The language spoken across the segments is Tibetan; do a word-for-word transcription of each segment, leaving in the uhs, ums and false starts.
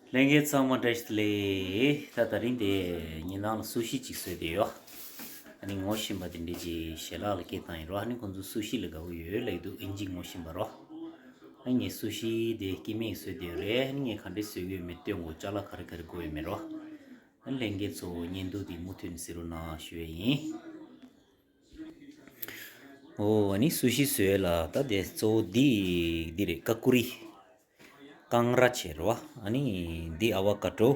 ལྷན་རྒྱས་ཚང་མ་བཀྲ་ཤིས་བདེ་ལེགས། ད་དེ་རིང་དེ་ཉིན་ནང་ལ་སུ་ཤི་ཅིག་བཟོས་བསྡད་ཡོད། ཨ་ནི་ངོ་ཤེས་པ་དེ་འདྲས་ཅིག་ཞལ་ལག་ལ་སྐད་བཏང་ཡིན་རོ། ཨ་ནི་ཁོང་ཚོ་སུ་ཤི་ལ་དགའ་བོ་ཡོད་ལབ་ཀྱི་འདུག་ཨིན་ཇི་ངོ་ཤེས་པ་རོ། ཨ་ནི་ངས་སུ་ཤི་དེ་སྐྱེ་དམན་བཟོས་བསྡད་ཡོད་རེད། ཨ་ནི་ངས་ག་འདྲས་བཟོས་ཀྱི་ཡོད་མེད་སྟོན་དགོས། ཅ་ལག་ག་རེ་ག་རེ་དགོས་ཡོད་མེད་རོ། ཨ་ནི་ལྷན་རྒྱས་ཚོ་བརྙན་ཐུང་དེ་མུ་མཐུད་ནས་གཟིགས་རོགས་གནང་ཞུ་ཡ་ཡིན། ཨོ། ཨ་ནི་སུ་ཤི་བཟོས་ལ་ད་དེ་གཙོ་བོ་འདི་འདི་རེད། ཀ་ཀུ་རི། ཀང་ར་བྱས་རོ། ཨ་ནི་འདི་ཨ་བ་ཀ་ཏོ།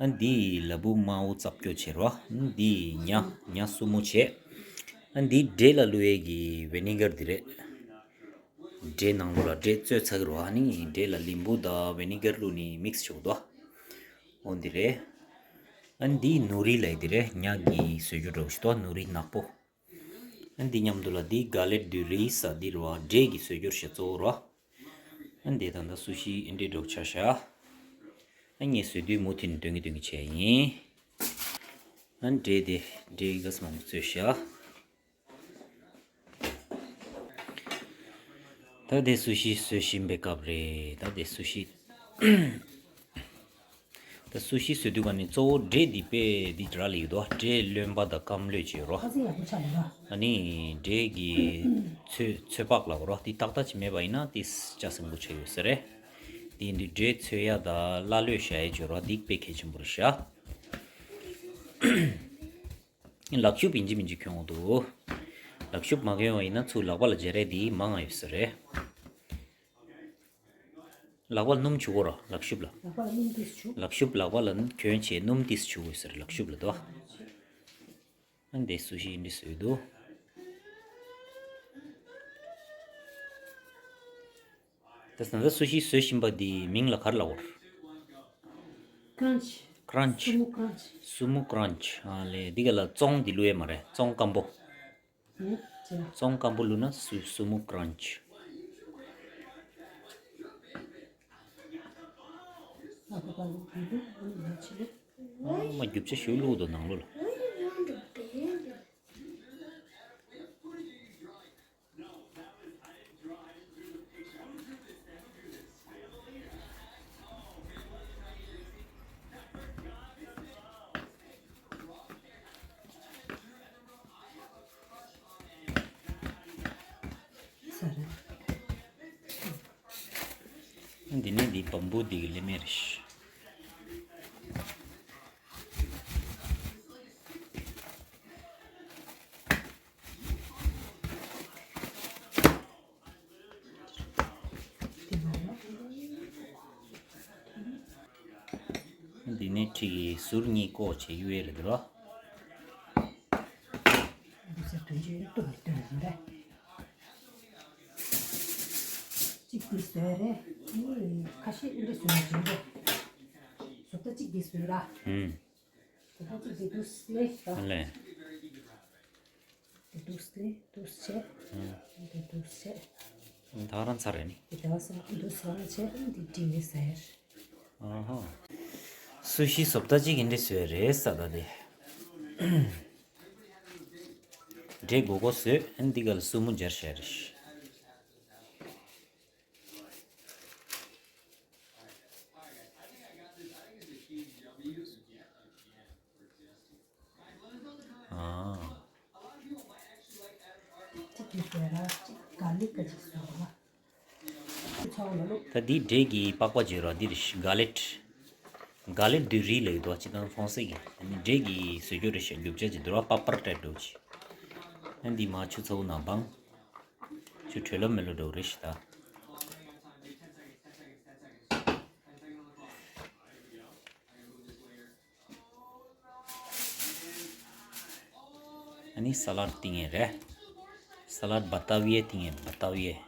ཨ་འདི་ལ་ཕུག་མའོ་རྩབ་སྐྱོ་བྱས་རོ། ཨ་འདི་ཉ་ཉ་སྲུ་མོ་བྱས། ཨ་འདི་འབྲས་ལ་བླུག་ཡས་ཀྱི་ཝེ་ནི་གར་འདི་རེད། འབྲས་ནང་ལོགས་ལ་འབྲས་བཙོས་ཚར་གི་རོ། ཨ་ནི་འབྲས་ལ་ལིམ་བུ་དང་ཝེ་ནི་གར་བླུགས་ནི་མིག་སི་བྱེད་དགོས་དོ། འོ་འདི་རེད། ཨ་འདི་ནུ་རི་ལབ་ཡས་འདི་རེད། ཉ་གི་བཟོ་རྒྱུ་འདྲ་བོ་ཞིག་འདུག་ནུ་རི་ནག་པོ། ཨ་འདི་མཉམ་དུ་ལ་འདི་ག་ལེཊ་དུ་རི་ཟེར་འདི་རེད་བ། འབྲས་ཀྱི་བཟོ་རྒྱུ་རེད་ཤག་གཙོ་བོ་རོ། ཨ་འདི་ད་ལྟ་སུ་ཤི་ཨེ་འདྲས་འདྲ་བོ་ཆགས་ཤག་ཨ་ངས་བཟོ་དུས་མུ་མཐུད་ནས་སྟོན་གྱི་སྟོན་གྱི་བྱས་ཡིན། ཨ་འབྲས་དེ་འབྲས་ག་ས་མང་པོ་བཙོས་ཤག་ད་དེ་སུ་ཤི་བཟོ་བཞིན་པའི་སྐབས་རེད། ད་དེ་སུ་ཤི། ད་སུ་ཤི་བཟོ་དུས་ག་ནི་གཙོ་བོ་འབྲས་འདི་དཔེ་འདི་ར་ལ་ཡོད་དོ། འབྲས་རློན་པ་དང་སྐམ་རློན་བྱས་རོ། ཨ་ནི་འབྲས་ཀྱི་ཚོས་ཚོས་པགས་ལ་རོ། འདི་ཏག་ཏག་ཅིག་མེད་པ་ཡིན་ན་དེ་ལྕགས་སྲིན་པོ་ཆགས་ཡོད་ས་རེད། དེ་ཡིན་དུས་འབྲས་ཚོས་ཡ་དང་ཀླ་ཀློ་བྱ་ཡ་བྱས་རོ། འདི་དཔེ་གལ་ཆེན་པོ་རེད་ཤག་ལག་ཤུབས་ཡིན་གཅིག་མིན་གཅིག་གྱོན་དགོས་འདུག་ལག་ཤུབས་མ་གྱོན་པ་ཡིན་ན་ཚུར་ལག་པ་ལ་སྦྱར་ཡས་འདི་མང་ང་ཡོད་ས་རེད། ལག་པ་ལ་སྣུམ་བྱུག་དགོས་ར་ལག་ཤུབས་ལ། ལག་པ་ལ་སྣུམ་ཏིས་བྱུག་ལག་ཤུབས་ལག་པ་ལ་གྱོན་བྱས་སྣུམ་ཏིས་བྱུག་དགོས་ས་རེད་ལག་ཤུབས་ལ་དོ། ཨ་འདི་སུ་ཤི་ཨེ་འདྲས་བཟོས་འདུག་ད་ད་ལྟ་སུ་ཤི་བཟོ་བཞིན་པ་འདི་མིང་ལ་ག་རེ་ལབ་དགོས་རེད། ཀྲན་ཆི། ཀྲན་ཆི། སུ་མོ་ཀྲན་ཆི། སུ་མོ་ཀྲན་ཆི། ཨ་ལས། འདི་ག་ལ་བཙོང་འདི་བླུག་ཡས་མ་རེད། བཙོང་སྐམ་པོ། ཨེ་ཅི། བཙོང་སྐམ་པོ་བླུགས་ན་སུ་སུ་མོ་ཀྲན་ཆི། ཨ་ཁ་པ་ལུག་འདི་བླུགས་ཨ་ནི་ཡ་ཆི་བླུགས། ཨ་མ་རྒྱུ་ཆ་ཞུ་བླུགས་འདུག་ནང་ལོགས་ལ། ས་ར། འདི་ནི་འདི་བམ་པུ་འདི་གི་ལེབ་མེ་རེད། འདི་ནི་ཁྲི་གི་ཟུར་གཉིས་བཀོག་བྱས་གཡུག་ཡས་རེད་འདུག་ར། འདི་ཚོ་དོན་གཅིག་གཏུབ་མི་གཏུབ་མི་རེད། གཅིག་འདི་བཟོས་རེད། ཁ་ཤས་འདི་བཟོས་རེད། བཟོ་ལྟ་གཅིག་འདི་བཟོས་ར། ཧུམ། བཟོ་ལྟ་གཅིག་འདི་འདུག་སེ་ར། ཨ་ལས། དེ་འདུག་སེ་འདུག་བྱས། དེ་འདུག་བྱས། ད་རང་ཚར་རེད་ནི། དེ་ད་སེ་འདུག་སེ་བྱས་འདི་འདྲི་ཡོད་ཟེར། ཨ་ཧ། སུ་ཤི་བཟོ་ལྟ་གཅིག་གི་འདི་བཟོས་རེད་ས་ད་དེ། འབྲས་མགོ་སྐོར་བཟོས། འདི་ག་ལ་སུ་མོ་སྦྱར་བྱས་རེད། ཨ། གཅིག་གིས་བཟོས་ར་གཅིག་ག་ལི་ཀ་གཅིག་བཟོས་ར། ད་འདི་འབྲས་ཀྱི་པགས་པ་བརྗོད་ར་འདི་རེད་ག་ལེཊ། ག་ལེཊ་དུ་རི་ལབ་ཡོད་དོ་སྤྱིར་བཏང་ཧྥོང་སེ་གི། འདི་འབྲས་ཀྱི་བཟོ་རྒྱུ་རེད་ཤག་རྒྱུ་ཆ་ཅིག་འདུག་ར་པ་པར་ཊའིབ་འདྲ་བོ་ཅིག་ཨ་འདི་མ་ཆུ་ཚ་བོ་ནང་བང་། ཆུ་དྲོད་ལོ་མེ་ལོ་འདྲ་བོ་རེད་ཤག་ད། ཨ་ནི་ས་ལཱཌ་བཏིང་ཡས་རེད། ས་ལཱཌ་བ་ཏ་བི་ཡེ་བཏིང་ཡས་བ་ཏ་བི་ཡེ།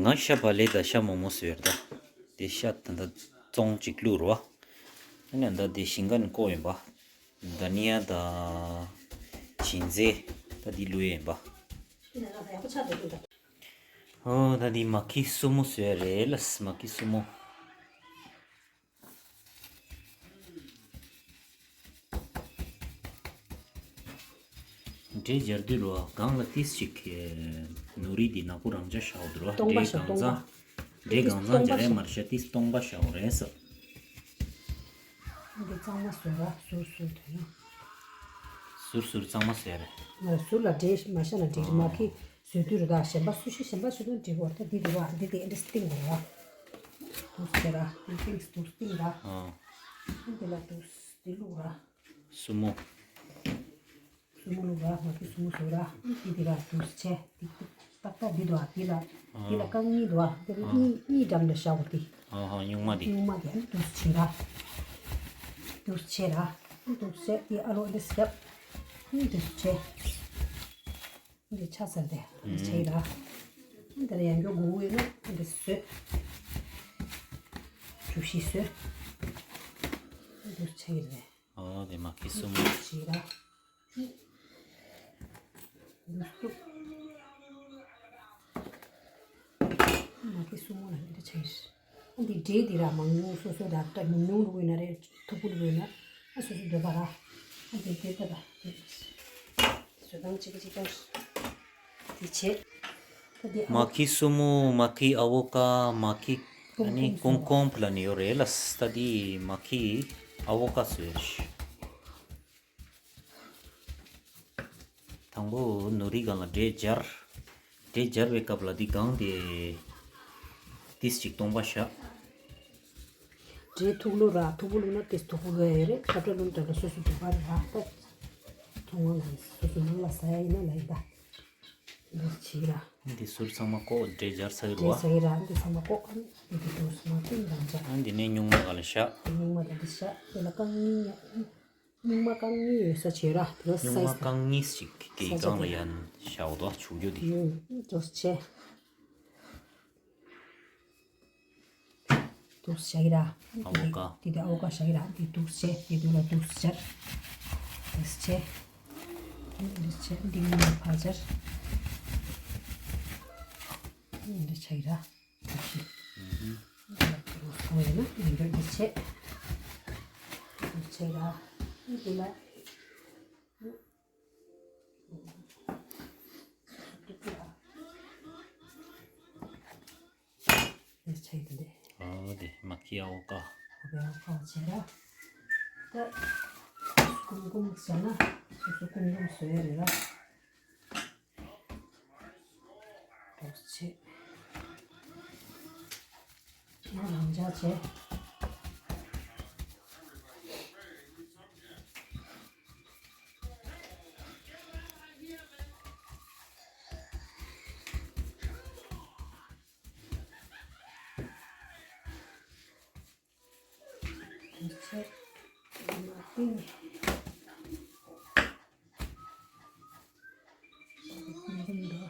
ང་ཤ་བག་ལེབ་དང་ཤ་མོག་མོག་བཟོས་ཡོད་རེད་ད། དེ་ཤ་ད་ལྟ་བཙོང་གཅིག་བླུགས་རོགས། ཨ་ནི་ད་དེ་ཞིང་ཁ་ནས་བཀོག་ཡིན་པ། དྷ་ནི་ཡ་དང་། བྱིན་ཟས། ད་དེ་བླུགས་ཡིན་པ། ཨོ་ད་དེ་མ་ཁི་སྲུ་མོ་བཟོས་རེད་ལ། མ་ཁི་སྲུ་མོ། འབྲས་སྦྱར་དུས་རོ་སྒང་ལ་ཏིས་ཅིག་ནོ་རི་འདི་ནག་པོ་རང་འཇགས་བཞག་འོ་དུ་རོ། སྟོང་པ་འབྲས་བཞག་གང་ཚང་། སྟོང་པ། འབྲས་གང་ཚང་སྦྱར་ཡ་མར་ཤ་ཏིས་སྟོང་པ་བཞག་འོ་རེད་ས། འདི་གཙང་མ་བཟོས་ར་ཟུར་ཟུར་དུ་ཡང་། ཟུར་ཟུར་གཙང་མ་བཟོས་རེད། ང་ཟུར་ལ་འབྲས་མ་ཤ་ན་འགྲིག་རེད། མ་ཁི་བཟོས་དུས་ར་ད་གཞན་པ་སུ་ཞིག་གཞན་པ་ཞིག་ཏུ་འགྲིག་གོ། ད་འདི་འདི་བ་འདི་འདི་འདི་སྟེང་དུ་ར། དུ་ཟེར་ར་འདི་སྟེང་དུ་སྟེང་ར། འདི་ལ་དུ་འདི་ལུག་ར། སྲུ་མོ། སྲུ་མོ་ལུག་ར། མ་གི་སྲུ་མོ་བཟོས་ར། འདི་འདི་ར་དུ་ཆེ། འདི་ཏག་ཏག་འདི་དོ། འདི་ལ་འདི་ལ་རྐང་གཉིས་དོ། འདི་ལ་གཉིས་གཉིས་འགྲམ་ལ་བཞག་འོ་དེ། ཨ་ཧ། སྨྱུག་མ་དེ། སྨྱུག་མ་དེ་ཨ་ནི་དུ་ཆེ་ར། དུ་ཆེ་ར། དུ་ཆེ། འདི་ཨ་ལོ་འདི་སྐྱབས། འདི་ཆེ། འདི་ཆ་ཟེར་དེ་ཆེ་ར། འདི་ལ་ཡང་མགྱོགས་དགོས་ཡོད་ན་འདི་བཟོས། གྲུ་བཞི་བཟོས། འདི་ཆེ་རེད། ཨོ་དེ་མ་ཁི་སྲུ་མོ། ཞེས་ར། འདུག་སྟུག་མ་ཁི་སྲུ་མོ་ལ་འདི་འདྲ་བྱས། འདི་འབྲས་འདི་ར་མང་ཉུང་སོ་སོ་ར་ད་ཉུང་ཉུང་ལུག་ཡོད་ན་རེད། མཐུག་པོ་ལུག་ཡོད་ན་ཨ་སོ་སོ་འདོད་པ་ར། ཨ་འདི་འདི་ལྟ་ད་འདི་བཟོ་སྟངས་གཅིག་གཅིག་ལྟར་འདི་བྱས། ད་འདི་ཨ་མ་ཁི་སྲུ་མོ། མ་ཁི་ཨ་བོ་ཀ། མ་ཁི་ཨ་ནི་ཀུང་ཀུང་ཕུ་ལ་ནི་ཡོད་རེད་ལ། ད་འདི་མ་ཁི་ཨ་བོ་ཀ་བཟོས། དང་པོ་ནོ་རི་སྒང་ལ་འབྲས་སྦྱར། འབྲས་སྦྱར་བའི་སྐབས་ལ་འདི་སྒང་དེ་ཏིས་ཅིག་སྟོང་པ་བཞག་འབྲས་མཐུག་ལུག་ར། མཐུག་པོ་བླུགས་ན་ཏིས་མཐུག་པོ་ལུག་ཡ་ཡོད་རེད། ཁྱབ་བསྒྲགས་བླུགས་དོན་ལ་སོ་སོ་འདོད་པ་རེད་ར། ད་མཐོང་བ་ལ་སོ་སོ་ནང་ལ་ཟ་ཡ་ཡིན་ན་ལ་ཡིན་ད། འདི་བྱིས་ར། འདི་ཟུར་ཚང་མ་བཀོག་འབྲས་སྦྱར་ཚ་གི་རེད་བ། འབྲས་ཟ་གི་ར། འདི་ཚང་མ་བཀོག་ཨ་ནི་འདི་དུ་སུ་མ་ཏིང་རང་འཇགས། ཨ་འདི་ནས་སྨྱུག་མ་ག་ལ་བཞག་འདི་སྨྱུག་མ་དང་འདི་བཞག་འདི་ལ་རྐང་གཉིས་ཉག་སྨྱུག་མ་རྐང་གཉིས་ཡོད་ས་བྱས་ར། དེ་ལ་སྨྱུག་མ་སའི་རྐང་གཉིས་ཤིག་གི་སྒང་ལ་ཡང་བཞག་འོ་དོ་བྱུག་རྒྱུ་དེ། ཡོད་དོ་ཆེ། དུག་བྱ་གི་ར། ཨ་བོ་ཀ། དེ་དེ་ཨ་བོ་ཀ་བྱ་གི་ར། དེ་དུག་བྱས། དེ་དུག་ལ་དུག་སྦྱར། དུག་བྱས། དུག་བྱས། འདི་ངོ་མ་ཕར་སྦྱར། འདི་བྱ་གི་ར། དུག་བྱས། ཨུ་ཧུ། འདི་ལ་དུག་སོང་ཡིན་ན་འདི་འདྲ་འདི་བྱས། དུག་བྱས་ར། འདི་ལ། དེ་ཆེད་དུ་འདི། ཨོ་དེ་མ་ཁི་ཨོ་ཀ། ཨོ་ཀ་ཨོ་ཀ་བྱས་ར། ད་ཀུམ་ཀུམ་བྱས་ན་སོ་སོ་ཀུམ་ཀུམ་བཟོས་རེད་ར། དེ་ཆེད། ང་རང་འཇགས་བྱས། དེ་ཚོ་མ་བཏིང་། འདི་འདྲ།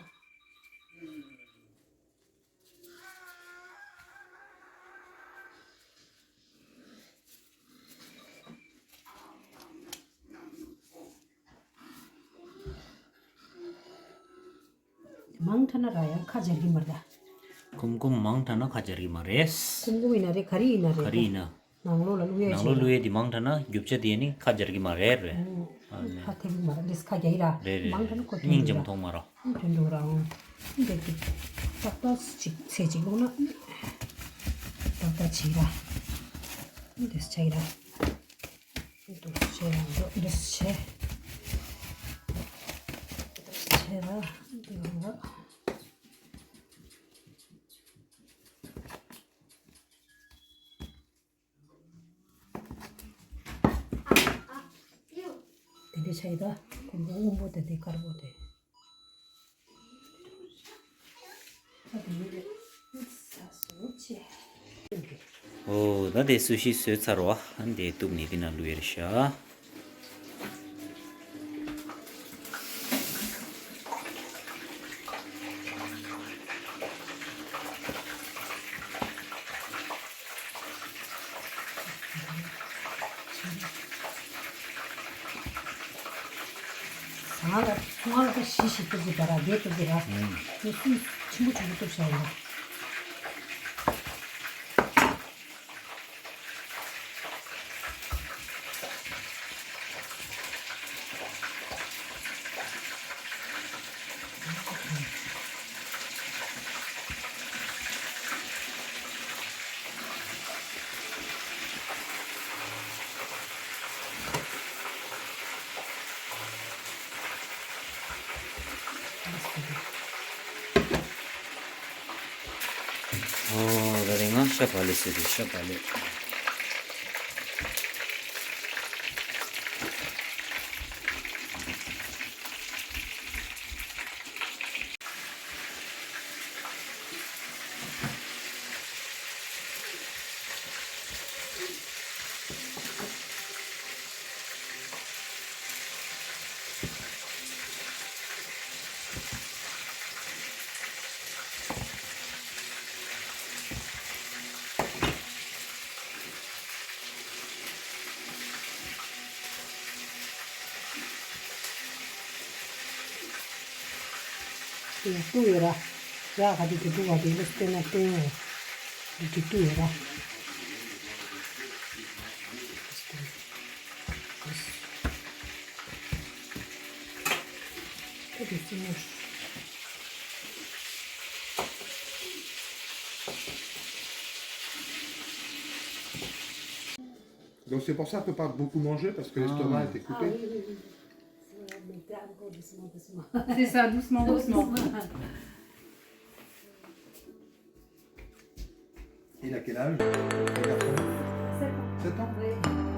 མང་དྲགས་ན་ར་ཡང་ཁ་འབྱར་གྱི་མ་རེད་ད། ཀུམ་ཀུམ་མང་དྲགས་ན་ཁ་འབྱར་གྱི་མ་རེད། ཀུམ་ཀུམ་ཡིན་ན་རེད། ག་རེ་ཡིན་ན་རེད། ག་རེ་ཡིན་ན། ནང་ལོགས་ལ་བླུག་ཡས་ནང་ལོགས་བླུག་ཡས་དེ་མང་དྲགས་ན་རྒྱུ་ཆ་དེ་ནི་ཁ་འབྱར་གྱི་མ་རེད་རེད། ཨ་ནི་ཁ་ཐེབས་ཀྱི་མ་རེད། འདི་ཁ་རྒྱག་གི་ར། རེད་རེད། མང་དྲགས་ན་ཁོ་ཐེབས་སྙིང་རྗེ་མོ་མཐོང་མ་རོགས། ཨ་དོན་འགྲོ་ར་འོང་། འདི་གི་ཏག་ཏག་ཅིག་ཚད་ཅིག་བླུག་ན་ཏག་ཏག་བྱེད་ར། འདི་ཆགས་ར། འདུག་བྱས་ཡང་འགྲོ་འདུག་བྱས། འདུག་བྱས་ལ་འདི་ཡོང་ལ། དེ་འདྲ་བྱས་ད་ཁོང་ཚོ་སྔོན་པོ་དེ་དེ་དཀར་པོ་དེ། ཨོ་ད་དེ་སུ་ཤི་བཟོས་ཚར་བ། ཨ་འདི་གཏུབ་ནས་འདི་ན་བླུག་ཡར་བཞག་ད་ ང་ལ་ཚོང་ང་ལ་ད་ཞི་ཞི་ཏུ་ཟི་བ་ར་བེ་ཏུ་ཟི་ར། ཨུམ། དེ་སུ་ཆེན་པོ་ཆུང་པོ་ཏུ་ཤ་ཡིན། ཨོ། ད་རེས་ང་ཤ་བག་ལེབ་བཟོས་ཏེ་ཤ་བག་ལེབ། དེ་ཡང་བཏུ་ཡོད་ར། ཡག་ག་དེ་དེ་བཏུ་བ་དེ་ལ་སྟེང་ན་སྟེང་ཡོད། དེ་དེ་བཏུ་ཡོད་ར། དེ་དེ་སྟེང་ཡོད། Donc c'est pour ça qu'on peut pas beaucoup manger parce que l'estomac était coupé. Ah oui, oui, oui. Voilà, mais t'as encore doucement, doucement. C'est ça, doucement, doucement. Il a quel âge, le garçon ? Sept ans. Sept ans ? Oui.